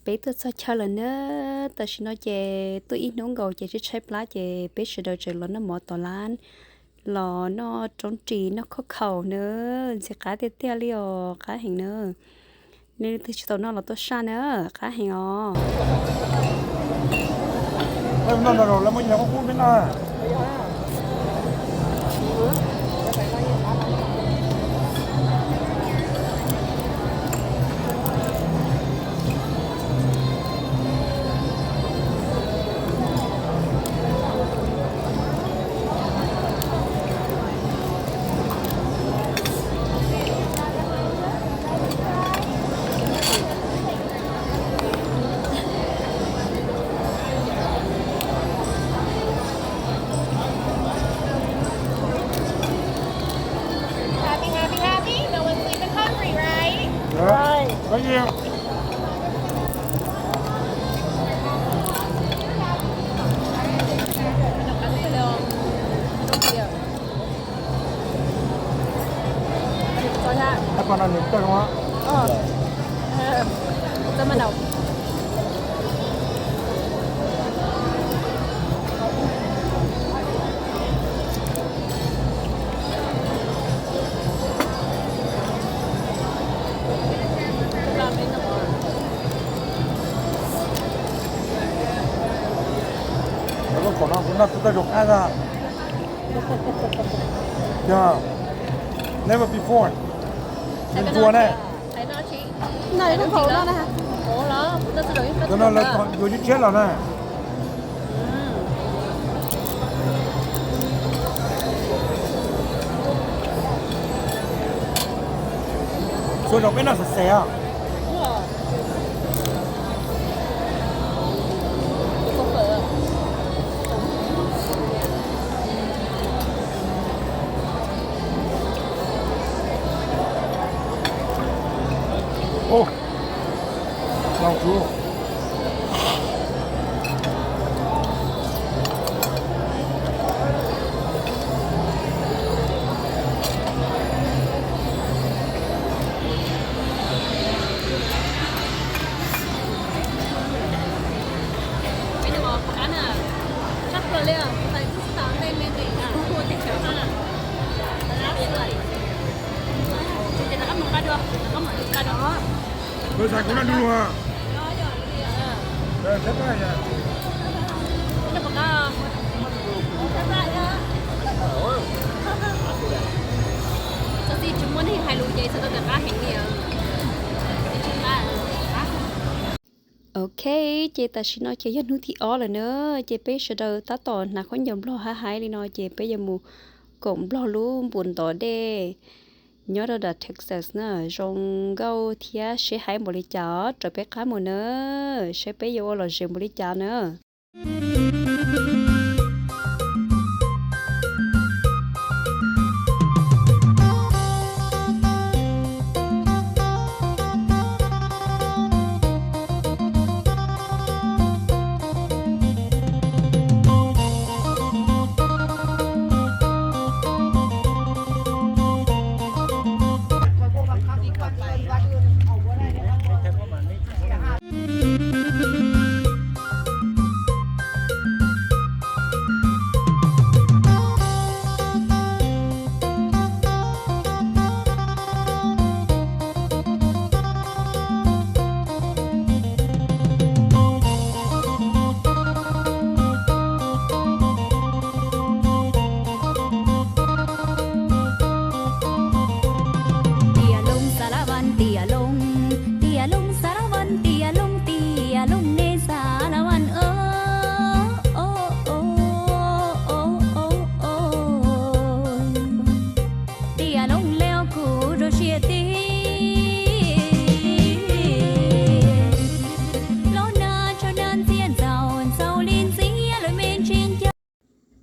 Peb tuaj txog chaw lawm na, tam sim no ces tuaj ib hnub nkaus ces tshaib tshaib plab ces peb sawv daws tseem los noj mov tom lab, los noj roob ris noj khob khaum na, ntxim qab tiag tiag li os, qab heev na. Leej twg tsis tau noj los tuaj saj na, qab heev os. Happy, happy, happy. No one's leaving hungry, right? Right. Thank you. Tab pov no nws tawg no. Txawb maj daus. Lub khoom no kuv noj twb tau zaum qab na. Yeah. Never before. Nws ntsuag ne. Cov no lawv yuav tshiab tshiab los na. Xuas zaum peb noj xav xav os. Ua, no kuv Ua, xav kuv noj dua. Txhob txwm tsis muaj neeg hais lus ces txhob txwm qab heev li. Ok, ces tam sim no ces yog hnub thib ob lawm na, ces peb sawv daws tab tom hnav khaub ncaws nplog haib haib li no ces peb yuav mus koom nplog lub npus ntov dej nyob rau nram Texas na, zoo nkauj thiab siab haib npaum li cas os, raws peb qab mus na, saib peb yuav ua lom zem npaum li cas na.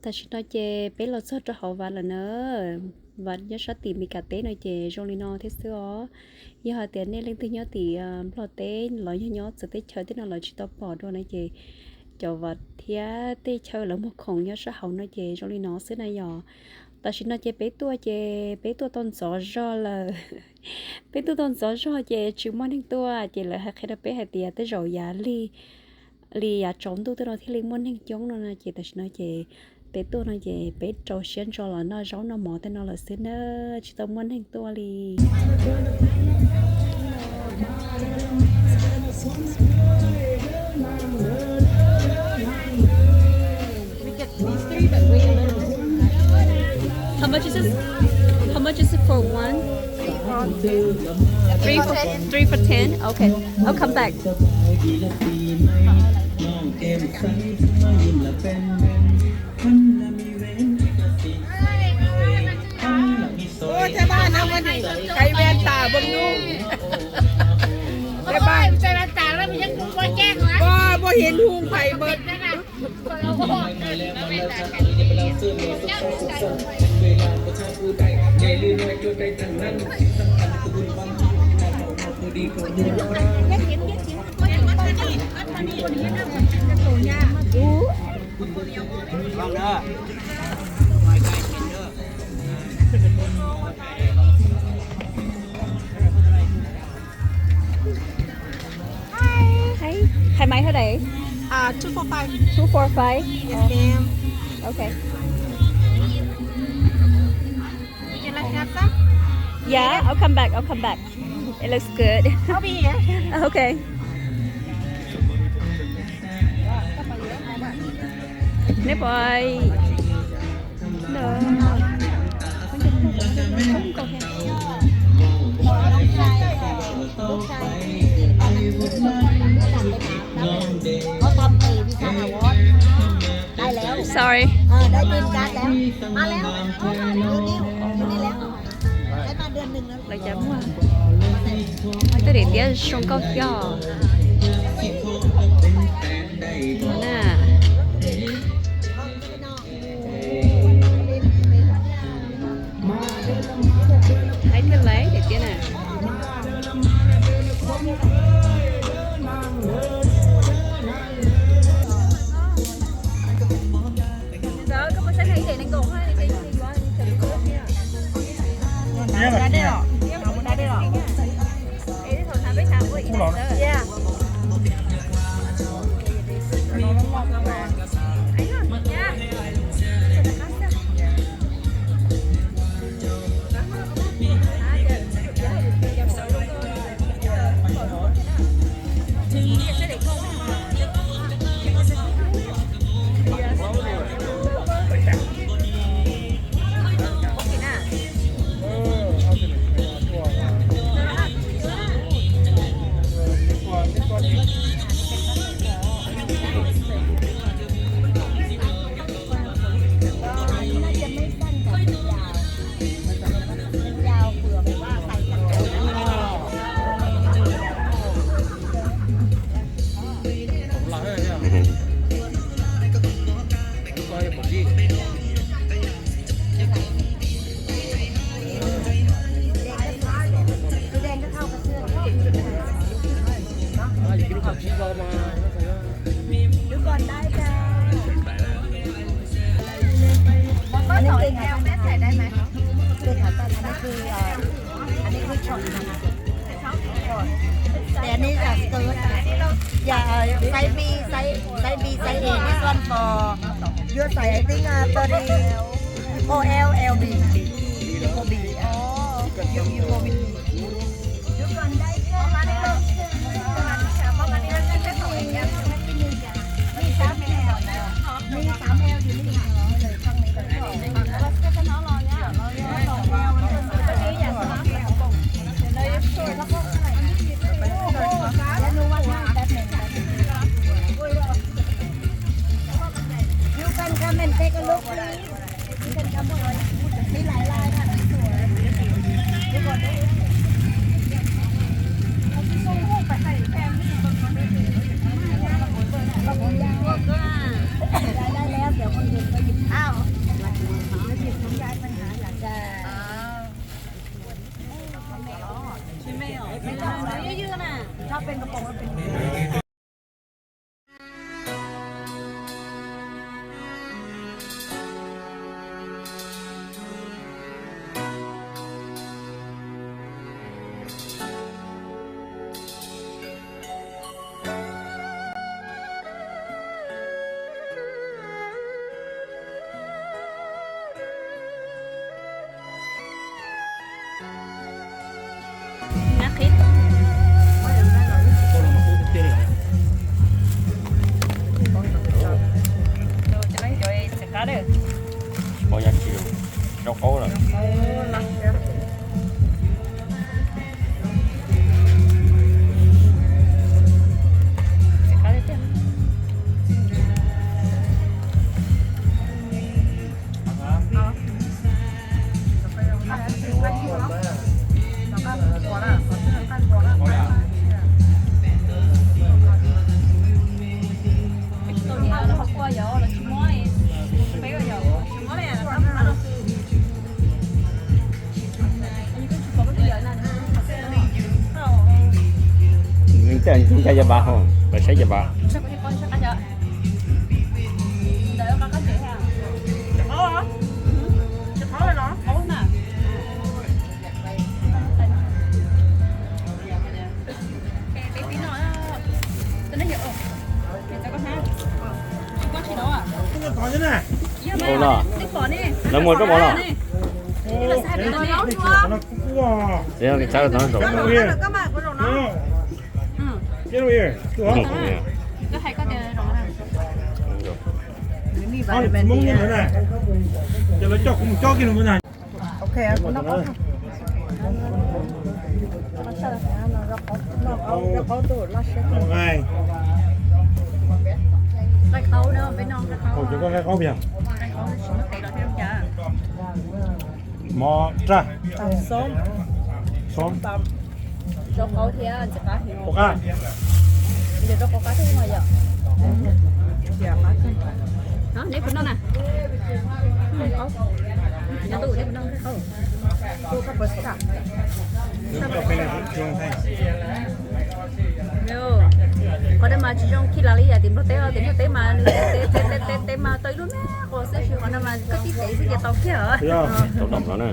Tam sim no ces peb los txog rau hauv Vaj lawm na. Vaj nyob sab tim Meskas teb no ces zoo li no thiab xwb os. Yog hais tias nej leej twg nyob tim Nplog teb los yog nyob txawv teb chaws tej no lawv tsis tau pom dua na ces cov Vaj thiab tej chaw lawv muag khoom nyob sab hauv no ces zoo li no xwb na yom. Tam sim no ces peb tuaj ces peb tuaj tau ntxov zog lawm. Peb tuaj tau ntxov zog ces tsis muaj neeg tuaj ces lawv hais qhia rau peb hais tias tej zaum yav lig li yav tsaus ntuj tej no thiaj li muaj neeg coob no na ces tam sim no ces peb tuaj no ces peb rau siab ntso los noj zaub noj mov tej no lawm xwb na, tsis tau muaj neeg tuaj li. How much is this? How much is it for one? Three for, three for ten? Okay. I'll come back. Ua, teb paj no ua nim qaiv ven tas npoo nub. Teb paj, ua, npoo hiav nug qaiv npoo. Hi. Khai máy hồi đấy? Uh, two four five. Two four five? Yes, ma'am. Okay. Would you like to have some? Yeah, I'll come back. I'll come back. It looks good. I'll be here. Okay. Nếp ơi. Được. Sorry. เราจะมั่ว Tôi để tía sông câu cho. Nè. Thấy cái lấy để tía nè. Có thể eo mép này đây mà. Tôi thả tay, anh ấy cứ, ờ, anh ấy cứ chọn mà. Shorts. Then this is skirt. Yeah, uh, size B, size, size B, size A. This one for your size, I think, uh, thirty, oh, L, L B. You go B. You, you go with me. You can come and take a look, please. You can come over. มีหลายลายค่ะ สวยๆ ทุกคน ได้แล้ว เดี๋ยวคนอื่นก็หยิบ อ้าว Tsis paub yog tsis rau qaub lawm. Ntawm ntawm cov pab hauv, pab saib cov pab. Ua no, lawv muag roj mov los? Txav tau zaum. Ces lawv coj kuv mus cob kiag no na. Qaub, ces koj qaib qaub yog mov raj, xoob, rau qaub thiab ntxim qab heev. Rau qaub qab thiab yom. Neb puas noj na? Nyob ntuj neb puas noj qaub? Qhov no mas tsis zoo khi las li yam tim Nplog teb, tim Nplog teb mas nws teb teb teb teb mas tau ib lub me quas xwb, tsis, qhov no mas koj tib tev xwb ces tau kiag os. Tau dom no na.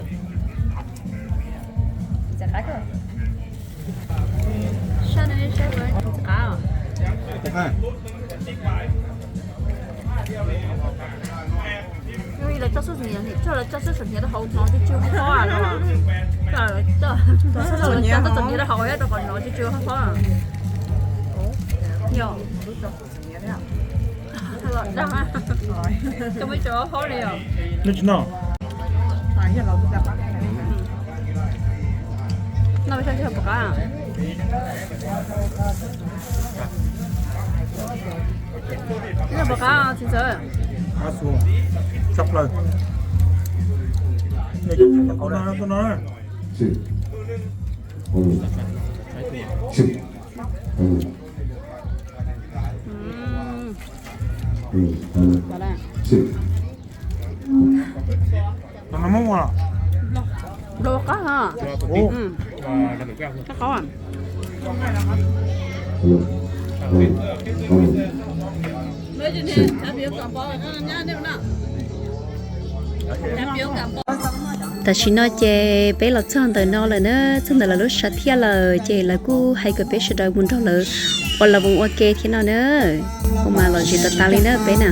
Ntxim qab, ntxim qab os. Lawv tso xub hniav, tso lawv tso xub hniav rau hauv hnov tsw tsw hob hob los? Tso xub hniav rau hauv rau qhov hnov tsw tsw hob hob. Yog, tso muaj ib co hob hob li os. Noj tsis noj? Noj peb sab tsis pom qab. Noj pom qab tsis ntxaws. Tshaj plaws. Tuaj no, tuaj no. Tus no muab ua los? Nplog qab ha. Qab qaub. Tam sim no ces peb los txog ntawm no lawm na, txog ntawm lawv lub sam thiaj lawm ces lawv kuj hais kom peb sawv daws mus nrog lawv ua lawv voos ua ke thiab no na. Ua mas lom zem tas tas li na peb na.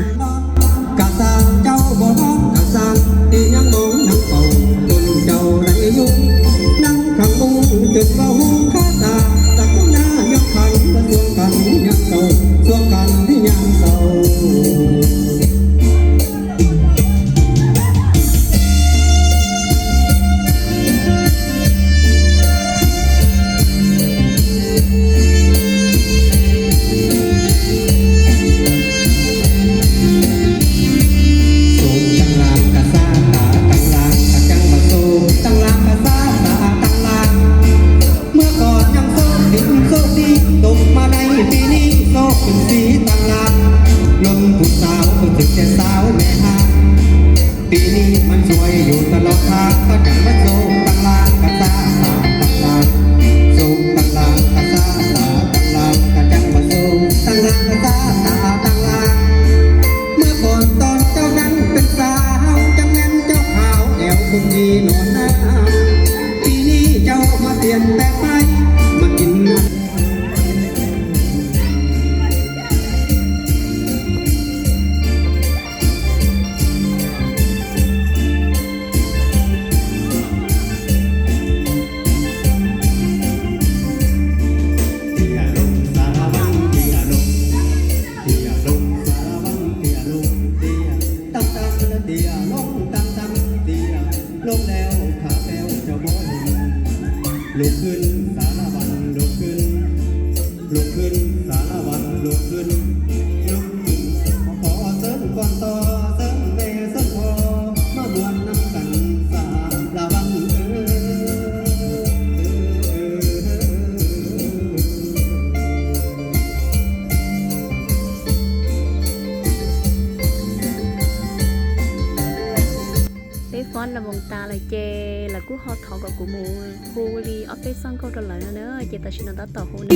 Peb fob nra moos tas lawm ces lawv kuj ho thov kom kuv mus hu li ob peb txoj nkauj rau lawv no na, ces tam sim no tab tom hu na.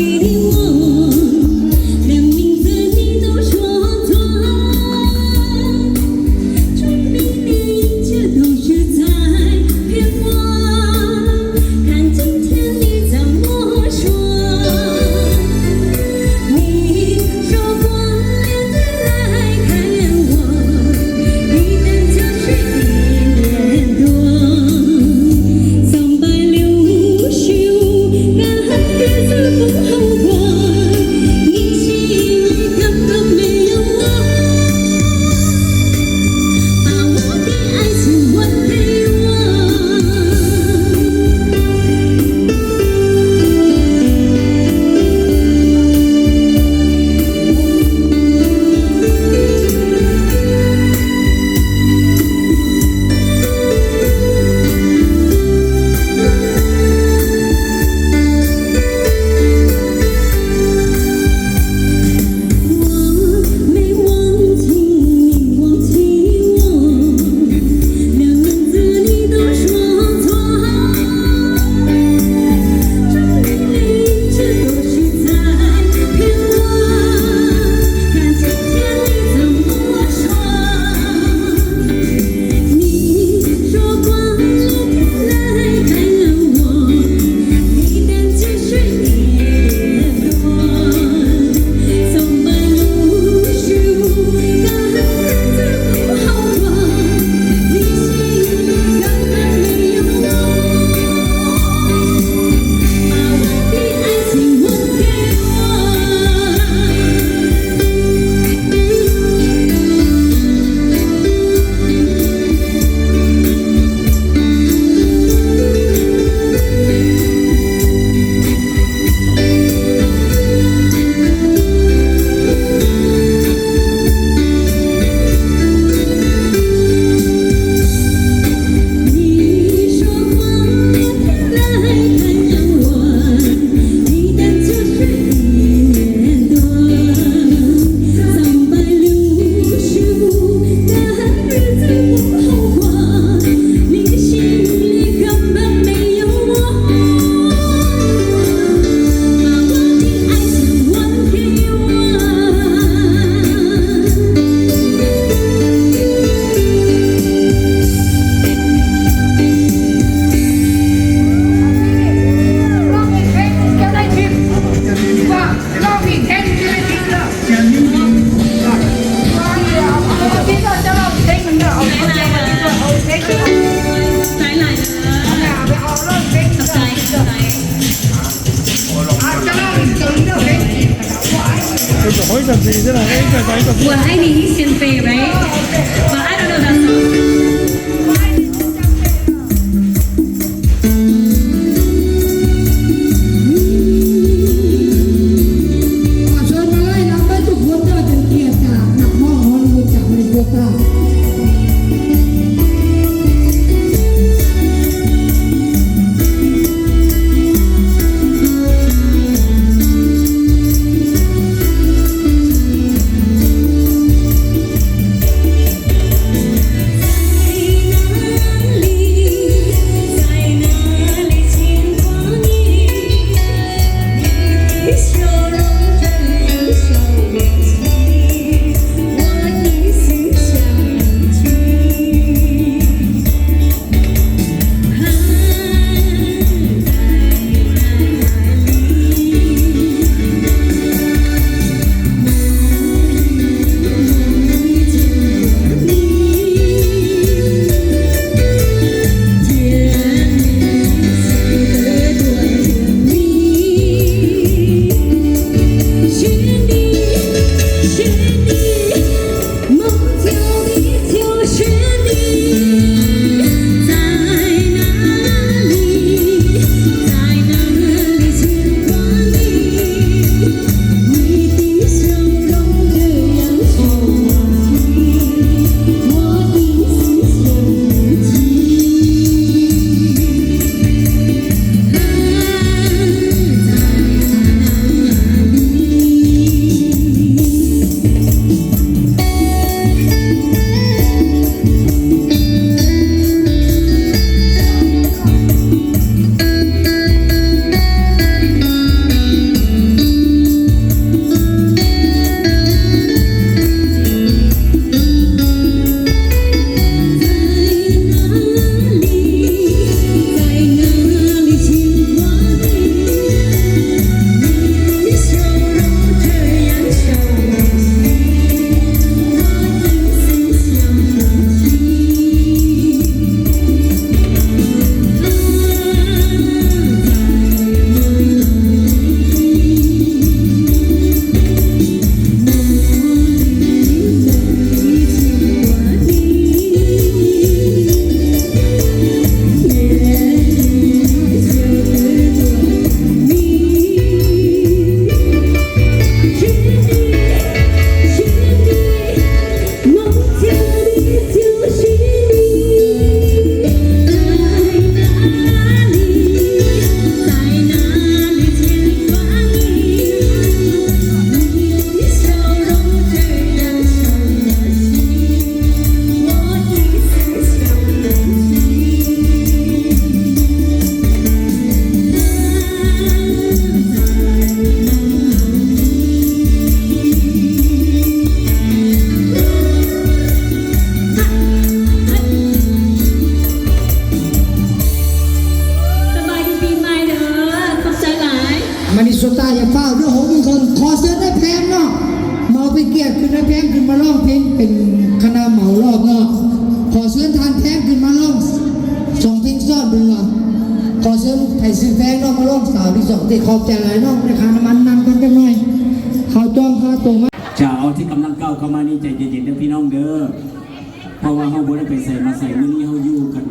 Ua ai mi ib xian pe, right? But I don't know that song. Tháng Giêng Mã Long Phim Pinh khana màu lom no. Khổ sướng tháng Giêng Mã Long sòng phim son bình luận. Khổ sướng thầy sư phép nó Mã Long xào đi sòng thì khổ trả lời nó để khả năng ăn năm con cái này. Hào trong hào tùng. จะเอาที่กำลังก้าวเข้ามานี่ใจเย็นๆเด้อพี่น้องเด้อ เพราะว่าเฮาบ่ได้ไปใส่มาใส่ มื้อนี้เฮาอยู่กัน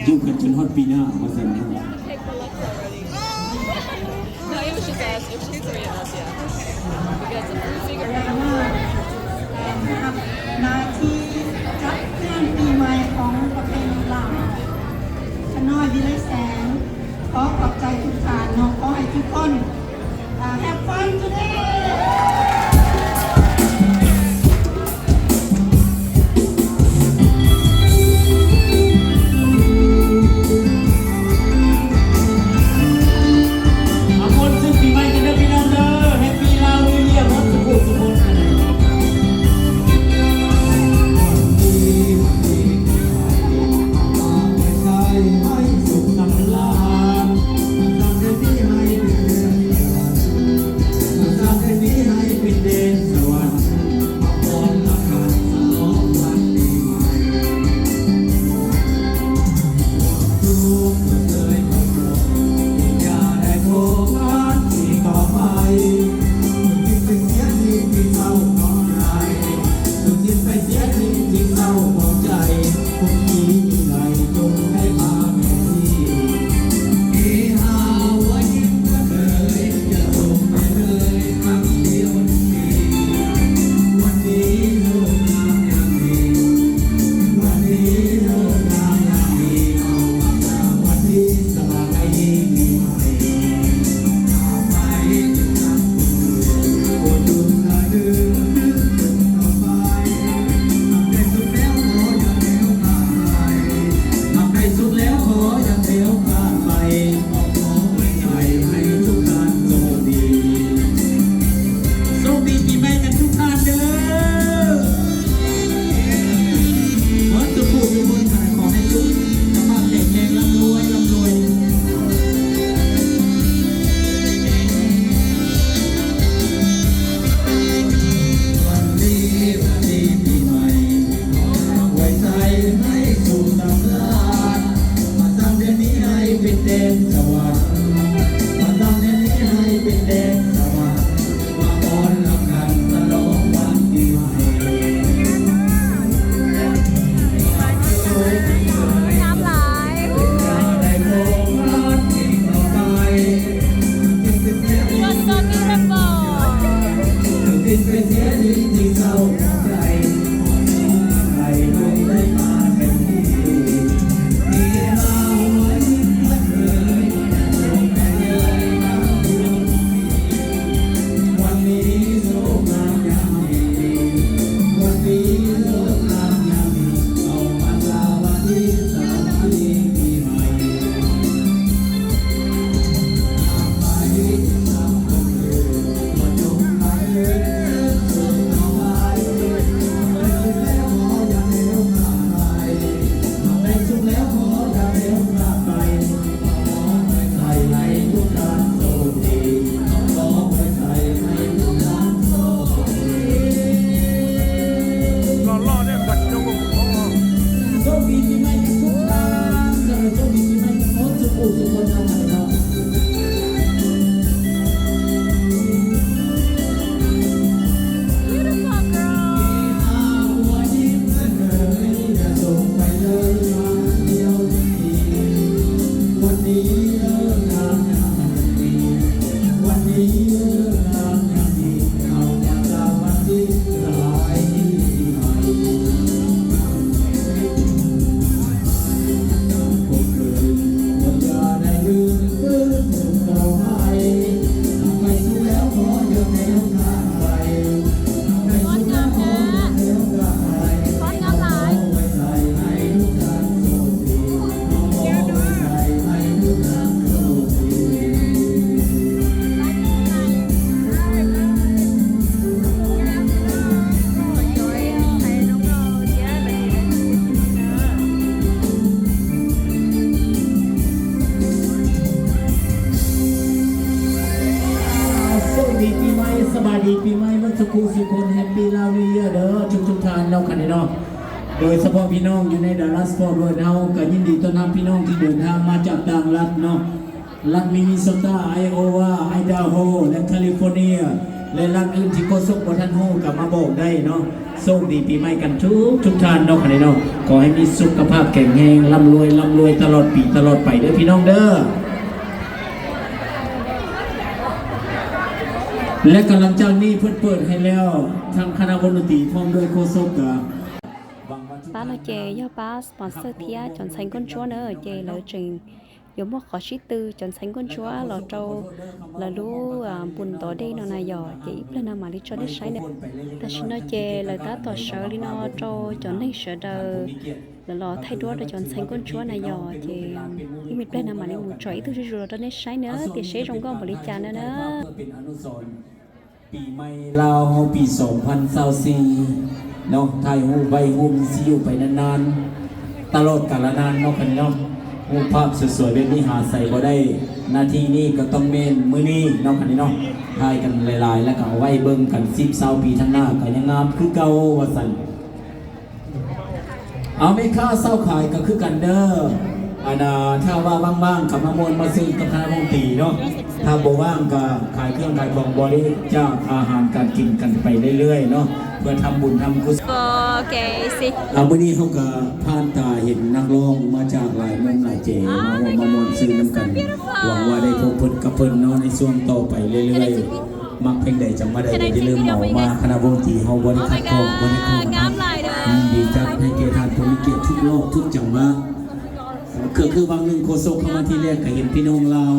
อยู่กันจนฮอดปีหน้าว่าซั่นเนาะ No, it was just us. It was just three of us, yeah. We got some food figure. หน้าที่จัดงานปีใหม่ของประเพณีลาว ขน้อยวิไลแสง ขอขอบใจทุกท่านเนาะ ขอให้ทุกคน อ่า have fun today. ขอบคุณซึ่งปีใหม่กันเด้อพี่น้องเด้อ Happy Lao New Year หมดทุกผู้ทุกคน โชคดีปีใหม่กันทุกท่านเด้อ ขอให้ทุกผู้ทุกคน ขอให้สุขภาพแข็งแรง ร่ำรวย ร่ำรวย วันดีวันดีปีใหม่ ขออวยชัยให้สุขสำราญ มาสร้างเดือนนี้ให้เป็นเดือนสว่าง มาสร้างเดือนนี้ให้เป็นเดือนสว่าง มาฟ้อนรำกันฉลองวันปีใหม่ น้ำไหล ได้พบรักอีกต่อไป It was so beautiful. ข Happy Lao New Year เด้อ ทุกๆ ท่านเนาะ ครับนี่เนาะ โดยเฉพาะพี่น้องอยู่ใน Dallas Fort Worth เฮาก็ยินดีต้อนรับพี่น้องที่เดินทางมาจากต่างรัฐเนาะ รัฐมินนิโซตา ไอโอวา ไอดาโฮ และแคลิฟอร์เนีย และรัฐอื่นที่โฆษกบ่ทันฮู้ก็มาบอกได้เนาะ โชคดีปีใหม่กันทุกๆ ท่านเนาะ ครับนี่เนาะ ขอให้มีสุขภาพแข็งแรง ร่ำรวย ร่ำรวยตลอดปีตลอดไปเด้อพี่น้องเด้อ และกำลังจากนี้เพิ่นเปิดให้แล้ว ทางคณะวงดนตรีพร้อมด้วยโฆษกก็ Pab no ces yog pab sponsor thiab cov ntxhais nkauj ntsuab na, ces lawv tseem yuav muaj qhov sib tw cov ntxhais nkauj ntsuab los rau lawv lub npus ntov dej no na yom, ces ib pliag no mam li tso nej saib na. Tam sim no ces lawv tab tom sawv li no rau cov neeg sawv daws lawv los thaij duab rau cov ntxhais nkauj ntsuab na yom, ces ib me pliag no mam li mus tso ib tug zuj zus los rau nej saib na, tiam seb zoo nkauj npaum li cas na na. ปีใหม่ลาวเฮาปีสองพันยี่สิบสี่เนาะ ถ่ายรูปไว้ รูปนี้สิอยู่ไปนานๆ ตลอดกาลนานเนาะ ครับนี่เนาะ รูปภาพสวยๆ แบบนี้หาใส่บ่ได้ นาทีนี้ก็ต้องแม่นมื้อนี้เนาะ ครับนี่เนาะ ถ่ายกันหลายๆ แล้วก็เอาไว้เบิ่งกันสิบ ซาวปีข้างหน้าก็ยังงามคือเก่าว่าซั่น เอาแม่ค้าเซาขายก็คือกันเด้อ อันน่ะ ถ้าว่าว่างๆ ก็มาม่วนมาซื่นกับคณะวงดนตรีเนาะ ถ้าบ่ว่างก็ขายเครื่องขายของบริจาคอาหารการกินกันไปเรื่อยๆ เนาะ เพื่อทำบุญทำกุศล อ่ะ มื้อนี้เฮาก็ผ่านตาเห็นนักร้องมาจากหลายมุมหลายแจมาร่วมมาม่วนซื่นนำกัน หวังว่าได้พบเพิ่นกับเพิ่นเนาะ ในช่วงต่อไปเรื่อยๆ มักเพลงใดจังมาใดก็อย่าลืมเหมามา คณะวงดนตรีเฮาบ่ได้ขัดข้องบ่ได้ข้องนะ ยินดีจัดให้แก่ท่านผู้มีเกียรติทุกรอบทุกจังหวะ ก็คือวังหนึ่งโฆษกเข้ามาทีแรกก็เห็นพี่น้องลาว